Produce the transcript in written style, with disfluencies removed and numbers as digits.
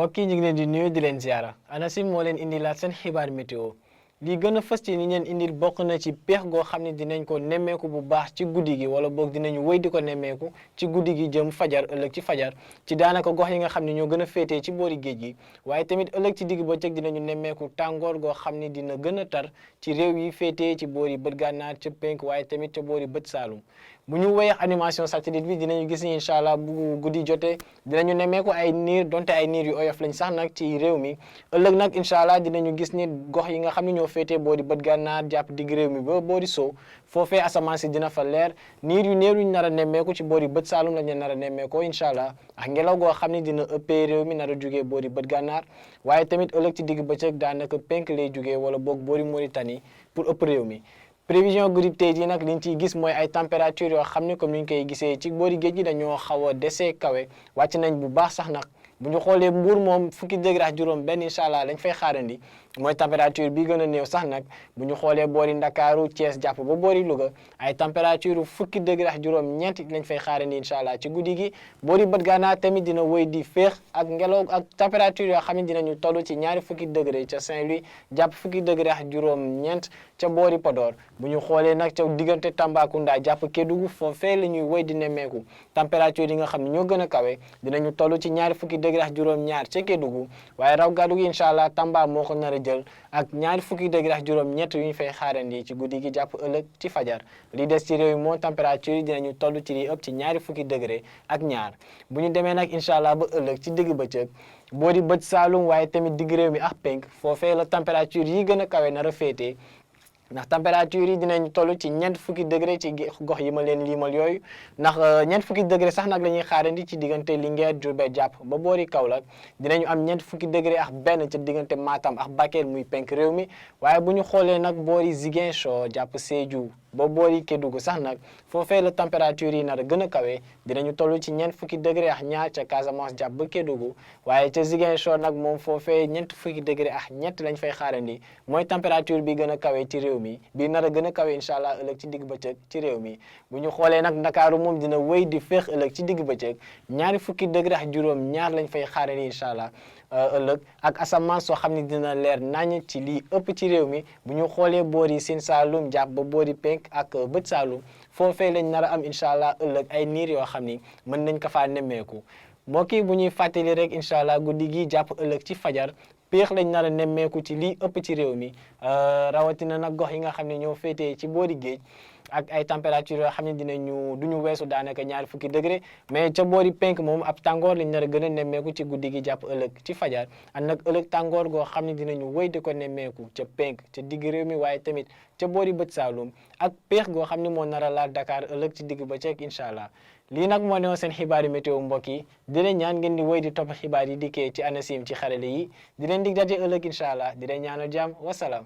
mbokk yi ñu ngi leen di nuyu di leen ziara ANACIM moo leen indilaat seen xibaar météo li gën a fës ci ni leen indil bokk na ci peex goo xam ne dinañ ko nemmeeku bu baax ci guddi gi wala boog dinañu wéy di ko nemmeeku ci guddi gi jëm fajar ëllëg ci fajar ci daanaka gox yi nga xam ne ñoo gën a féetee ci boori géej gi waaye tamit ëllëg ci digg bëccëg dinañu nemmeeku tàngoor goo xam ne dina gën a tar ci réew yi féetee ci boori bët gànnaar ca penk waaye tamit ca boori bët saalum bu ñu wéyax animation satellite bi dinañu gis ni incha allah bu guddi jotee dinañu nemmeeku ay niir donte ay niir yu oyof lañ sax nag ci réew mi ëllëg nag incha allah dinañu gis ni gox yi nga xam ne ñoo féetee boori bët gànnaar jàpp digg réew mi ba boori sow foofee asamaan si dina fa leer niir yu néew yuñ nar a nemmeeku ci boori bët saalum lañ leen nar a nemmeekoo incha allah ak ngelaw goo xam ne dina ëppee réew mi nar a jugee boori bët gànnaar waaye tamit ëllëg ci digg bëccëg daanaka penk lay jugee wala boog boori Mauritanie pour ëpp réew mi prévision guddi tey jii nag liñ ciy gis mooy ay température yoo xam ne comme ni ñu koy gisee ci boori géej gi dañoo xaw a desee kawe wàcc nañ bu baax sax nag bu ñu xoolee Mbuur moom fukki degré ak juróom benn incha allah lañ fay xaarandi mooy température bi gën a néew sax nag bu ñu xoolee boori Ndakaaru Thiès jàpp ba boori Louga ay température fukki degré ak juróom ñeent lañ fay xaarandi incha allah ci guddi gi boori bët gànnaar tamit dina wéy di féex ak ngelaw ak température yoo xam ne dinañu toll ci ñaari fukki degré ca Saint-Louis jàpp fukki degré ak juróom ñeent ca boori Podor bu ñu xoolee nag ca diggante Tambacounda jàpp Kédougou foofee la ñuy wéy di nemmeeku température yi nga xam ne ñoo gën a kawe dinañu toll ci ñaari fukki degré ak juróom ñaar ca Kédougou waaye raw gàddu gi incha allah Tamba moo ko nar a jël ak ñaari fukki degré ak juróom ñett yu ñu fay xaarandi ci guddi gi jàpp ëllëg ci fajar li des ci réew mi moo température yi dinañu toll ci li ëpp ci ñaari fukki degré ak ñaar bu ñu demee nag incha allah ba ëllëg ci digg bëccëg boo di bët saalum waaye tamit digg réew mi ak penk foofee la température yi gën a kawe nar a féetee ndax température yi dinañ toll ci ñeent fukki degré ci gox yi ma leen liimal yooyu ndax ñeent fukki degré sax nag la ñuy xaarandi ci diggante Linguère Diourbel jàpp ba boori Kaolack dinañu am ñeent fukki degré ak benn ca diggante Matam ak Bakel muy penk réew mi waaye bu ñu xoolee nag boori Ziguinchor jàpp Sédhiou ba boori Kédougou sax nag foofee la température yi nar a gën a kawe dinañu toll ci ñeent fukki degré ak ñaar ca Casamance jàpp ba Kédougou waaye ca Ziguinchor nag moom foofee ñeent fukki degré ak ñett lañ fay xaarandi mooy température bi gën a kawe ci réew mi bi nar a gën a kawe incha allah ëllëg ci digg bëccëg ci réew mi bu ñu xoolee nag Ndakaaru moom dina wéy di féex ëllëg ci digg bëccëg ñaari fukki degré ak juróom ñaar lañ fay xaarandi incha allah ëllëg ak asamaan soo xam ne dina leer nañ ci lii ëpp ci réew mi bu ñu xoolee boori Sine Saalum jàpp ba boori penk ak bët Saalum foofee lañ nar a am incha allah ëllëg ay niir yoo xam ni mën nañ ko faa nemmeeku mbokk yi bu ñuy fàttali rek incha allah guddi gi jàpp ëllëg ci fajar péex lañ nar a nemmeeku ci lii ëpp ci réew mi rawatina nag gox yi nga xam ne ñoo féetee ci boori géej ak ay température yoo xam ne duñu weesu daanaka ñaari fukki degré mais ca boori penk moom ab tàngoor lañ nar a gën a nemmeeku ci guddi gi jàpp ëllëg ci fajar ak nag ëllëg tàngoor goo xam ne dinañu wéy di ko nemmeeku ca penk ca digg réew mi waaye tamit ca boori bët saalum ak péex goo xam ne moo nar a laal Dakar ëllëg ci digg bëccëg incha allah lii nag moo newoon seen xibaari météo mbokk yi di leen ñaan ngeen di wéy di topp xibaar yi dikkee ci ANACIM ci xarale yi di leen dig daje ëllëg incha allah di leen ñaanal jàmm wasalaam